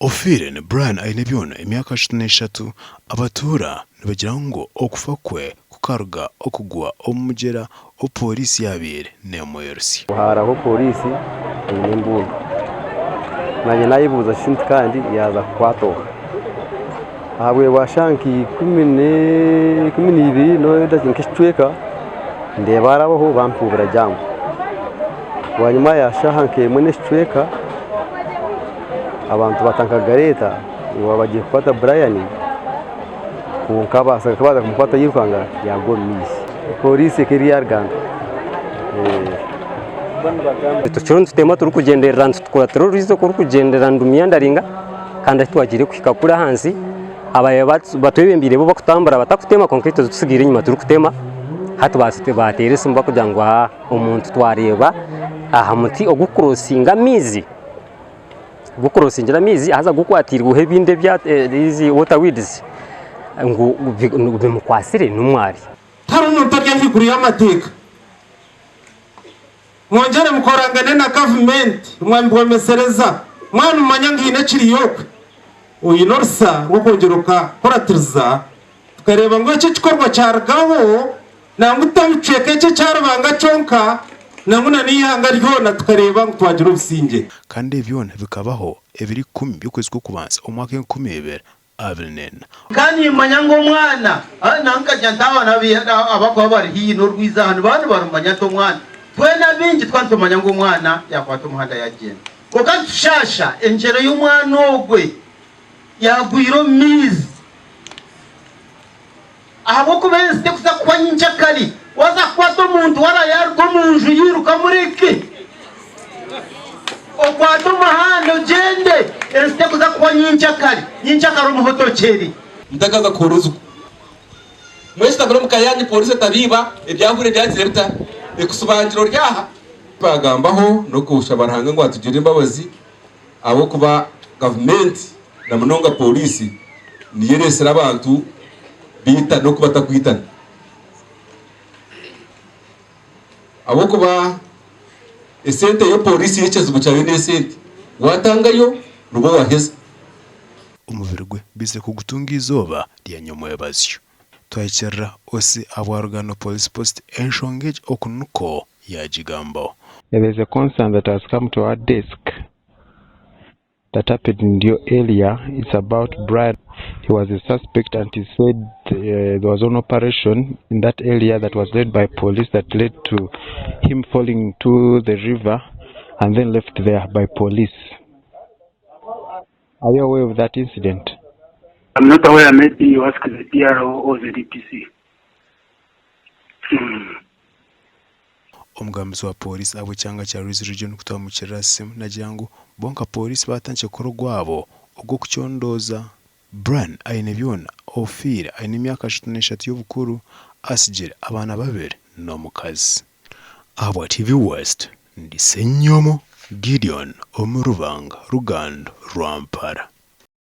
Ofiire ni Brian Ainebyona emyaka 33, abatuura nibagira ngu okufa kwe kukaruga okugwa omu mugyera obu pooriisi yaabaire neemwirutsya. Haraho pooriisi eine embundu. Naanye naayebuuza shi nti kandi yaaza kukwata oha? Aha bwire bwa shaaha nka ikumi n'ibiri nk'ekicweka ndeeba harabaho bampuubira jaamu. Bwanyima ya shaaha nk'emwe n'ekicweka abantu batandika kugareeta ngu baaba bagiye kukwata Brian kwonka baaza kumukwata yairukanga yaagwa omu maizi. Pooriisi ekaba eri aha ruganda. Tukiriyo nitutema turikugyenderera nitukuratira orwizi oku rurikugyendera nirumyandaringa kandi ahu twagiire kuhika kuri ahansi ababaire batwebembeire bo barikutambura batarikutema kwonka itwe tutsigaire enyima turikutema hati baateera esimu barikugira ngu omuntu twareeba aha muti ogurikukurosinga amaizi Gurikurosingira amaizi haza gukwatiirweho ebindi ebya ezi water weeds ngu bimukwatsire n'omwari. Tihariho muntu ori ahaiguru y'amateeka. Mwongyere mukorangane na gavumenti mwabibwomesereza. Mwaba nimumanya ngu haine ekiriyo okwe, oine orusa rw'okwongyera okakuratiriza tukareeba ngu eki ekikorwa kyarugaho Nangwa titari kicweka eki ekya Rubanga kyonka, nangwa na n'eihanga ryona tukareeba ngu twagira obusingye. Kandi ebi byona bikabaho ebiro ikumi by'okwezi kw'okubanza omu mwaka 2024. Nkaba nimmanya ngu omwana, nanka nkagira nti aba abakuba bari haihi n'orwizi aha nibaba nibarumanya nti omwana, twena abaingi tukaba nitumanya ngu omwana yaakwata omuhanda yaagyenda. Kwonka nitushaasha engyero y'omwana ogwe yaagwire omu maizi. Ahabw'okuba ensi tekuza kuhwa nyenkyakare. Waaza kukwata omuntu waaba yaaruga omu nju yiruka omureke. Okwate omuhanda ogyende. Ensi tekuza kuhwa nyenkyakare. Nyenkyakare omuhe otokyere. Mutakaza kuhora ozigu. Mwesitagure omu ka yanyu polisi etabiiba ebyahura ebyagire bita ekusibangira ori aha. Twagambaho n'okushaba Ruhanga ngu atugirire embabazi ahabw'okuba gavumenti na munonga pooriisi niyo ereetsire abantu baitana oku batakwitana. Ahabw'okuba esente yo pooriisi yo ekizibu kyayo n'esente, waatangayo nibwo waaheza. Omubiri gwe baizire kugutunga eizooba rya nyomwebazyo. Twahikirira OC ahabwa Rugano Police Post enshonga egi oku nikwo yaagigambaho. There is a concern that has come to our desk that happened in your area, it's about Brian, he was a suspect and he said uh, there was an operation in that area that was led by police that led to him falling to the river and then left there by police. Are you aware of that incident? I'm not aware, maybe you ask the PRO or the DPC. Omugambizi wa Pooriisi ahabw'ekyanga kya Rwizi Region kutwamukirira Simu nagira ngu bo nka Pooriisi baatandikire kukora ogwabo ogw'okucondooza. Brian Ainebyona ofiire aine emyaka 33 y'obukuru atsigire abaana babiri n'omukazi. Ahabwa TV West, ndi Ssenyomo Gideon omu Rubanga, Rugando, Rwampara.